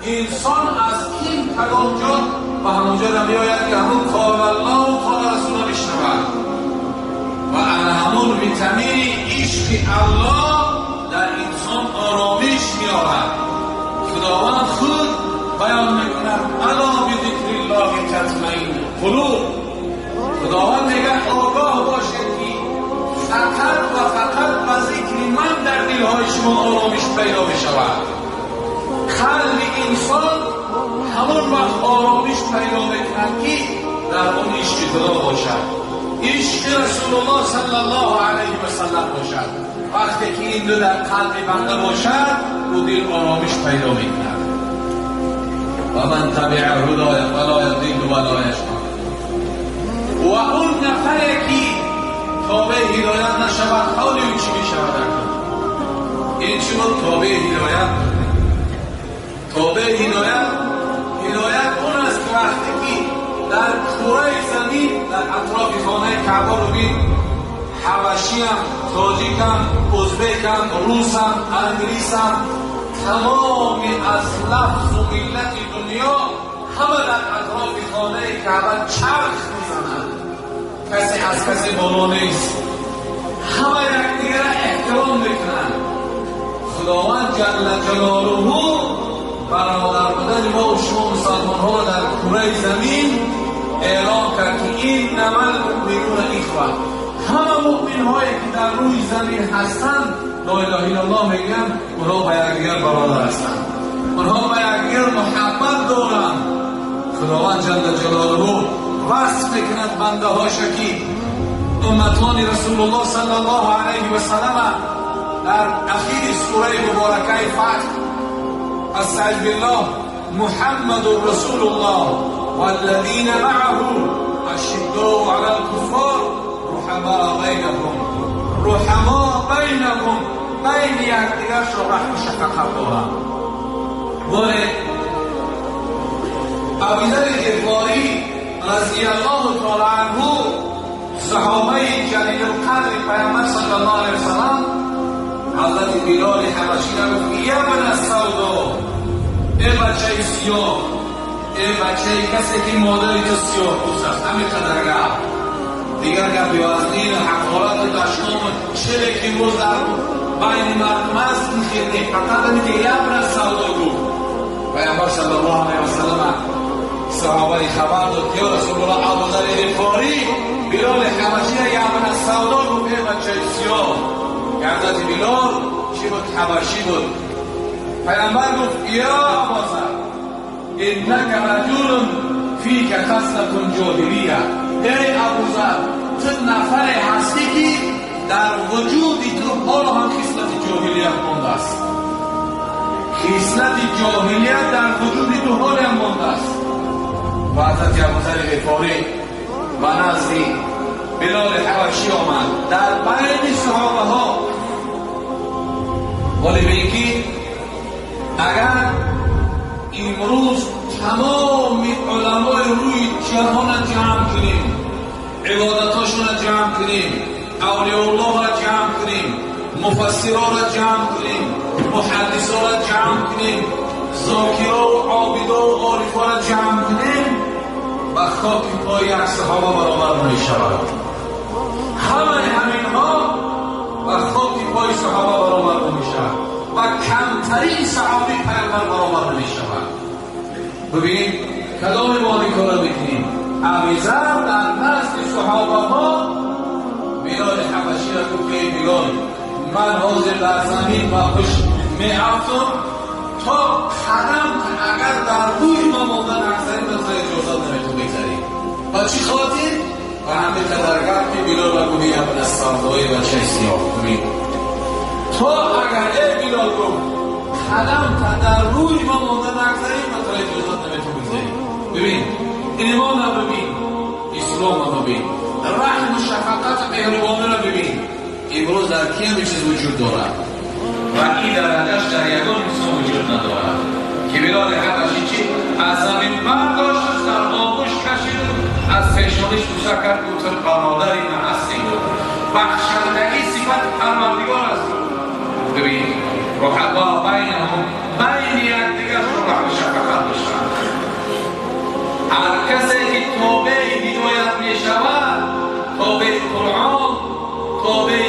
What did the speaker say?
انسان از کیم کدام جا و همونجا را میآید که همون قال الله و قال رسول میشنود و همون ویتامین عشق الله در انسان آرامش میآورد. خداوند خود بیان میکند الا بذکر الله تطمئن القلوب. خداوند میگه آگاه باشید که فقط و فقط به ذکر من در دلهای شما آرامش پیدا میشود. قلب انسان همون وقت آرامش پیدا میکند که در اون عشق خدا باشد، عشق رسول الله صلی الله علیه و سلم باشد. وقتی که این دو در قلب بنده باشد، او دل آرامش پیدا میکند. و من تبع هدای فلا یضل ولا یشقی. و اون نفری که تابع هدایت نشود، حال او چی میشود؟ این چی بود؟ تابع هدایت. تابع هدایت، هدایت اون است که وقتی که در کره زمین در اطراف خانه کعبه رو بین، حبشی هم، تاجیک هم، ازبک هم، روس هم، انگلیس هم، تمام از لفظ و ملت دنیا همه در اطراف خانه کعبه چرخ میزنند. کسی از کسی بالا نیست، همه یکدیگر احترام میکنند. خداوند جل جلاله برادر بودن ما و شما مسلمان ها در کره زمین اعلام کرد که این نمل المؤمنون اخوه. همه مؤمن هایی که در روی زمین هستند لا اله الا الله میگن، اونها با یکدیگر برادر هستند، اونها با یکدیگر محبت دارند. خداوند جل جلاله وصف میکند بنده هاش که امتان رسول الله صلی الله علیه و سلم در اخیر سوره مبارکه فتح، استعذ بالله، محمد رسول الله والذین معه اشداء علی الکفار رحماء بینهم، رحماء بینهم، بین یکدیگر رحم و شفقت دارند. باره ابوذر غفاری رضی الله تعالی عنه، صحابه جلیل القدر پیامبر صلی الله علیه و سلم، حضرت بلال حبشی را گفت یا ابن السودا، ای بچه سیاه، ای بچه کسی که مادر تو سیاه پوست است. همین قدر گپ، دیگر گپ از این حقارت و دشنام و چه که امروز در بین مردم است این خیلی نیست. فقط همین که یا ابن السودا گفت، پیامبر صلی الله علیه و سلم صحابه خبر داد یا رسول الله ابوذر غفاری بلال حبشی یا ابن السودا گفت، ای بچه سیاه. حضرت بلال چی بود؟ حبشی بود. پیامبر گفت یا اباذر انک رجل فیک خصلة جاهلیه. ای ابوذر، تو نفر هستی که در وجود تو حالا هم خصلت جاهلیت مانده است. خصلت جاهلیت در وجود تو حال هم مانده است. و حضرت ابوذر غفاری و نزد بلال حبشی آمد در بین صحابه ها. ولی به اینکه اگر امروز تمام علمای روی جهان را جمع کنیم، عبادتاشون را جمع کنیم، اولیاء الله را جمع کنیم، مفسرها را جمع کنیم، محدثا را جمع کنیم، ذاکرا و عابدا و عارفا را جمع کنیم، و خاک پای یک صحابه برابر نمی شود. همه همینها و خاک پای صحابه برابر نمی شود و کمترین صحابی پیامبر برابر نمی شود. ببینید کدام ما این کار میکنیم. ابوذر در نزد صحابه ها بلال حبشی را گفت ای بلال، من حاضر در زمین و پشت می افتم تا قدم اگر در روی ما ماندن اکثری من اجازه نمیتون بگذاریم. و چی خاطر؟ و همه قدر که بلال را گفت ابن السودای بچه سیاه. ببین تا اگر ای بلال گفت قدم تا در روی ما ماندن اکثری من تا اجازه نمیتون بگذاریم. ببین ایمان را ببین، اسلام را ببین، رحم و شفقت و مهربانی را ببین. امروز در کی همین چیز وجود دارد و این درجهش در یگان انسان وجود ندارد که بلال حبشی چی از زمین برداشت، در آغوش کشید، از پیشانیش بوسه کرد، گفت برادر من هستی. بخشندگی صفت پروردگار است. ببین رحماء بینهم، بین یکدیگر رحم و شفقت. Ҳар касе ки тобеи ҳидоят мешавад, тобеи Қуръон, тобеи